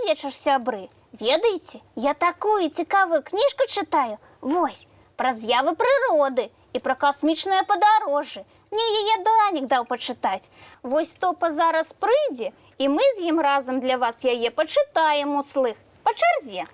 вечар, сябры. Ведаеце, я такую цікавую кніжку чытаю. Вось, пра з'явы прыроды і пра касмічныя падарожжы. Мне яе Данік даў пачытаць. Вось Топа зараз прыйдзе, і мы з ім разам для вас яе пачытаем услых. Па чарзе.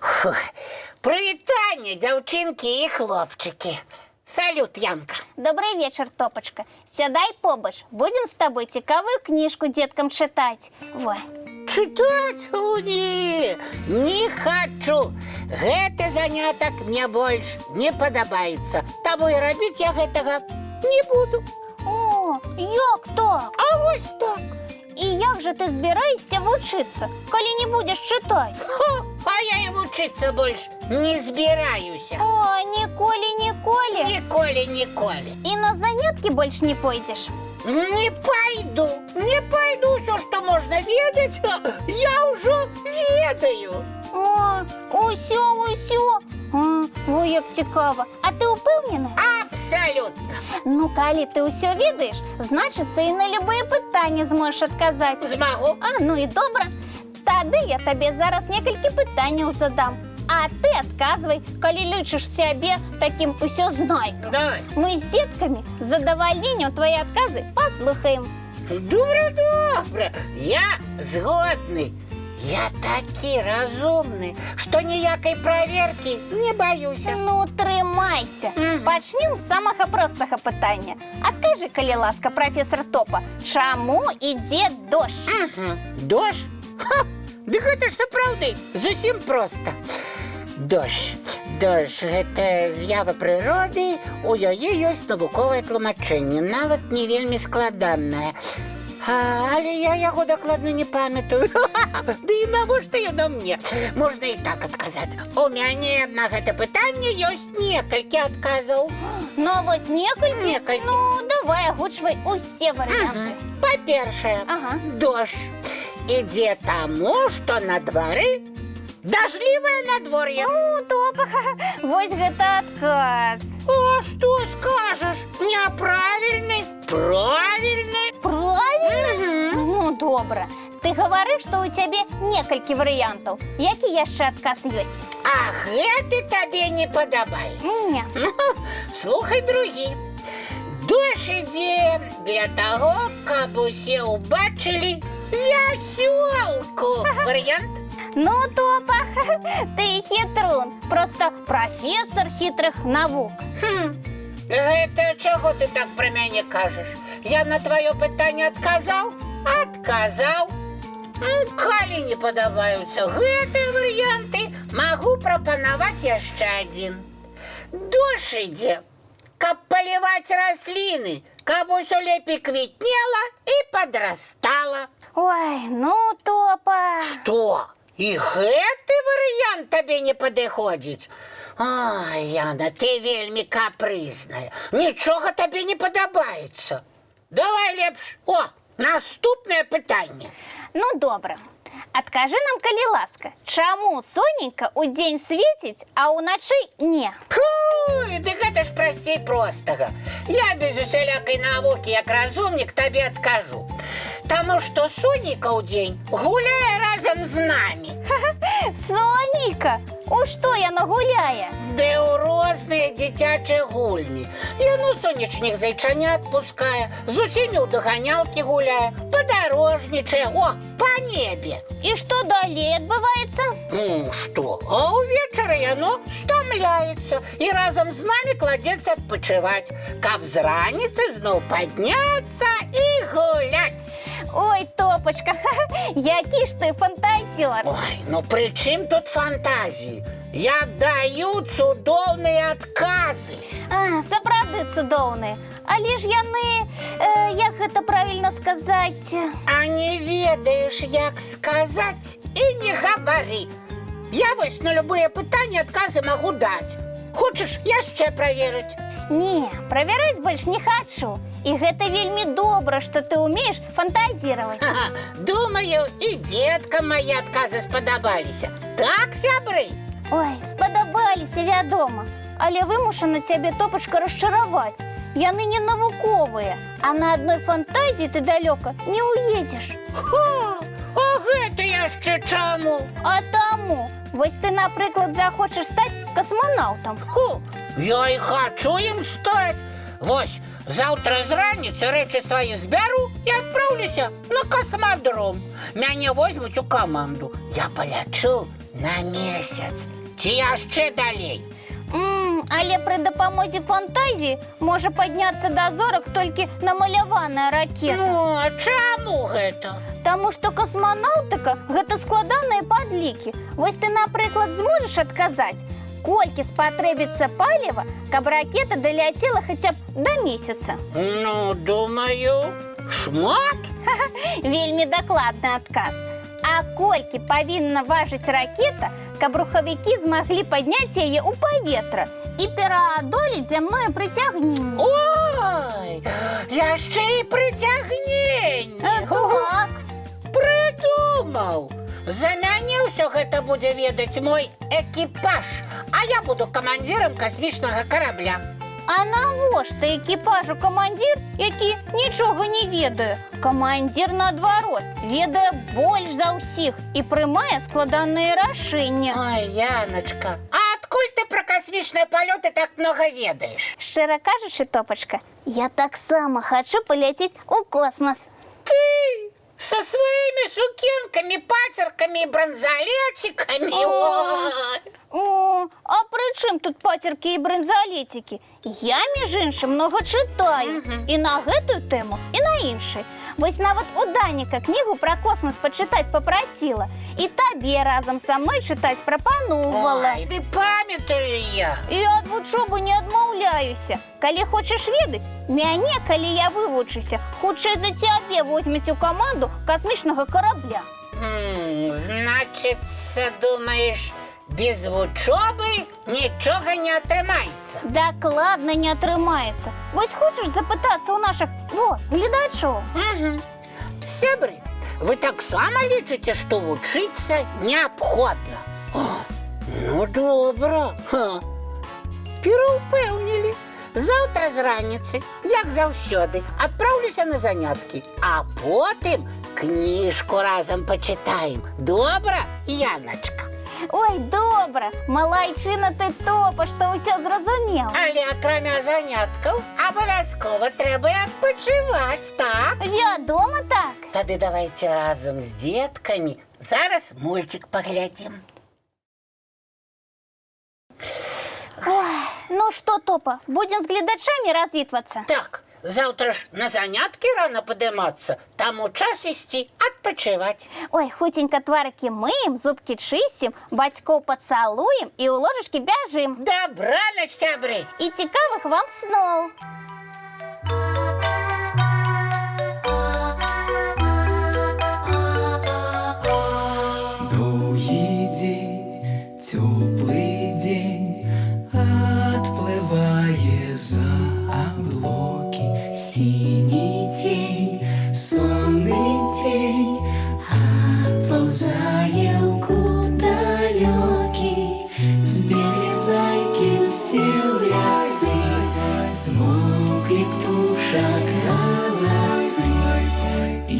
Фух. Прывітанне, дзяўчынкі і хлопчыкі. Салют, Янка. Добрый вечар, Топачка. Сядай побач. Будзем з табой цікавую кніжку дзеткам чытаць. Во. Чытаць? О, не, не хачу. Гэты занятак мне больш не падабаецца. Таму і рабіць я гэтага не буду. О, як так? А вось так. І як жа ты збіраешся вучыцца, калі не будзеш чытаць? Хо, а я і вучыцца больш не збіраюся. О, ніколі, ніколі. Ніколі, ніколі. І на заняткі больш не пойдзеш. Не пайду, не пайду, усё, што можна ведаць, я ўжо ведаю. О, усё, усё. А, во як цікава. А ты ўпэўнены? Абсалютна. Ну, калі ты ўсё ведаеш, значыцца, і на любыя пытанні зможаш адказаць. Змагу. А, ну і добра. Тады я табе зараз некалькі пытанняў задам. А ты адказвай, калі лічыш сябе такім усёзнайкам. Давай. Мы з дзеткамі з задавальненнем твае адказы паслухаем. Добра, добра. Я згодны. Я такі разумны, што ніякай праверкі не баюся. Ну, трымайся. Мгм. Пачнем з самага простага пытання. Адкажы, калі ласка, прафесар Топа, чаму ідзе дождж? Мгм. Дождж? Ха! Дык гэта ж сапраўды зусім проста. Дождж. Дождж — гэта з'ява прыроды, у яе ёсць навуковае тлумачэнне, нават не вельмі складанае. А, але я яго дакладна не памятаю. Ды і навошта яно мне? Можна і так адказаць. У мяне на гэта пытанне ёсць некалькі адказаў. Ну, вот некалькі? Некалькі. Ну, давай агучвай усе варыянты. Мгм. Па-першае, дождж ідзе таму, што на двары дажджлівае надвор'е. Ну, Топа, вось гэта адказ. А што скажаш? Няправільны? Правільны. Правільна? Мгм. Ну, добра. Ты гаварыш, што ў цябе некалькі варыянтаў. Які яшчэ адказ ёсць? А гэты табе не падабаецца? Не. Ну, слухай другі. Дождж ідзе для таго, каб усе ўбачылі вясёлку. Варыянт? Ну, Топа, ты хітрун. Проста прафесар хітрых навук. Хм. Гэта чаго ты так пра мяне кажаш? Я на тваё пытанне адказаў? Адказаў. Калі не падабаюцца гэтыя варыянты, магу прапанаваць яшчэ адзін. Дождж ідзе, каб паліваць расліны, каб усё лепей квітнела і падрастала. Ой, ну, Топа. Што? І гэты варыянт табе не падыходзіць? Ай, Яна, ты вельмі капрызная. Нічога табе не падабаецца. Давай лепш, о, наступнае пытанне. Ну, добра. Адкажы нам, калі ласка, чаму сонейка ў дзень свеціць, а ўначы не? Фу, дык гэта ж прасцей простага. Я без усялякай навукі, як разумнік, табе адкажу. Таму што сонейка ў дзень гуляе разам з намі. Сонейка? У што яно гуляе? Ды ў розныя дзіцячыя гульні. Яно сонечных зайчанят пускае, з усімі ў даганялкі гуляе, падарожнічае, о, па небе. І што далей адбываецца? Ну што, а ўвечары яно стамляецца і разам з намі кладзецца адпачываць, каб з раніцы зноў падняцца і гуляць. Ой, Топачка, які ж ты фантазёр. Ой, ну пры чым тут фантазіі? Я даю цудоўныя адказы. А, сапраўды цудоўныя. Але ж яны, як гэта правільна сказаць? А не ведаеш, як сказаць, і не гавары. Я вось на любыя пытанні адказы магу даць. Хочаш яшчэ праверыць? Не, правяраць больш не хачу. І гэта вельмі добра, што ты ўмееш фантазіраваць. Ха-ха, думаю, і дзеткам мае адказы спадабаліся. Так, сябры? Ой, спадабаліся, вядома. Але вымушана цябе, Топачка, расчараваць. Яны не навуковыя, а на адной фантазіі ты далёка не уедзеш. Ха, а гэта яшчэ яшчэ чаму? А таму, вось ты, напрыклад, захочаш стаць касманаўтам. Ху, я і хачу ім стаць. Вось, заўтра з раніцы рэчы свае збяру і адпраўлюся на касмадром. Мяне возьмуць у каманду. Я палячу на месяц. Ці яшчэ далей. Але пры дапамозе фантазіі можа падняцца да зорак толькі намаляваная ракета. Ну, а чаму гэта? Таму што касманаўтыка — гэта складаныя падлікі. Вось ты, напрыклад, зможаш адказаць, колькі спатрэбіцца паліва, каб ракета даляцела хаця б да месяца? Ну, думаю, шмат. Вельмі дакладны адказ. А колькі павінна важыць ракета, каб рухавікі змаглі падняць яе ў паветра і пераадолець зямное прыцягненне? Ой, яшчэ і прыцягненне. Так. Прыдумаў. За мяне ўсё гэта будзе ведаць мой экіпаж, а я буду камандзірам касмічнага карабля. А навошта экіпажу камандзір, які нічога не ведае? Камандзір, наадварот, ведае больш за ўсіх і прымае складаныя рашэнні. Ой, Яначка, а адкуль ты пра касмічныя палёты так многа ведаеш? Шчыра кажучы, Топачка, я таксама хачу паляцець у космас. Ты со сваімі сукенкамі, пацеркамі і бранзалецікамі. О. Ой. О, а пры чым тут пацеркі і бранзалецікі? Я, між іншым, многа чытаю. І на гэтую тэму, і на іншыя. Вось нават у Даніка кнігу пра космас пачытаць папрасіла. І табе разам са мной чытаць прапаноўвала. Ой, ды памятаю я. І ад вучобы не адмаўляюся. Калі хочаш ведаць, мяне, калі я вывучуся, хутчэй за цябе возьмуць у каманду касмічнага карабля. Значыцца, думаеш, без вучобы нічога не атрымаецца. Дакладна не атрымаецца. Вось хочаш запытацца ў нашых, во, гледачоў? Угу. Сябры, вы таксама лічыце, што вучыцца неабходна? О, ну добра. Ха. Пераўпэўнілі. Заўтра з раніцы, як заўсёды, адпраўлюся на заняткі, а потым кніжку разам пачытаем. Добра, Яначка? Ой, добра, малайчына ты, Топа, што ўсё зразумеў. Але акрамя заняткаў абавязкова трэба і адпачываць, так? Вядома, так. Тады давайте разам з дзеткамі зараз мульцік паглядзім. Ой, ну што, Топа, будзем з гледачамі развітвацца? Так, заўтра ж на заняткі рана падымацца, таму час ісці адпачываць. Ой, хуценька тварыкі мыем, зубкі чысцім, бацькоў пацалуем і ў ложачкі бяжым. Дабранач, сябры! І цікавых вам сноў! Доўгі дзень, цёплы дзень адплывае за аблокі. Сіні цень, сонны цень адпаўзае ў кут далёкі. Збеглі зайкі ўсе ў лясы, змоўклі птушак галасы. І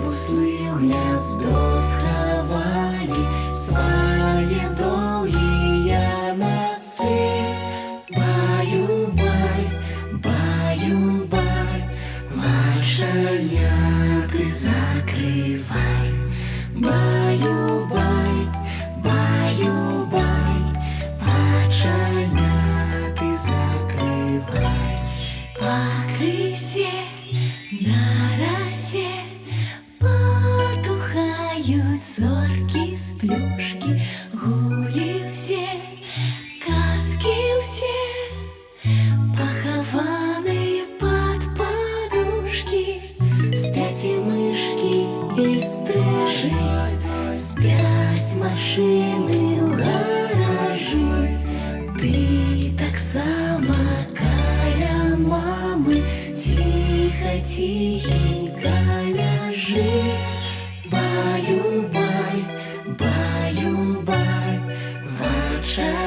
буслы ў гняздо схавалі свае доўгія насы. Баю-бай, баю-бай, вачаняты закрывай. Баю-бай, баю-бай, вачаняты закрывай. Пакрысе на расе потухаюць зоркі з плюшкі, гулі ўсе, казкі ўсе, пахаваныя пад падушкі. Спяць і мышкі, і стрыжы, спяць машыны ў гаражы. Ты таксама каля мамы ціха, ціхенька ляжы. Баю-бай, баю-бай, вачаняты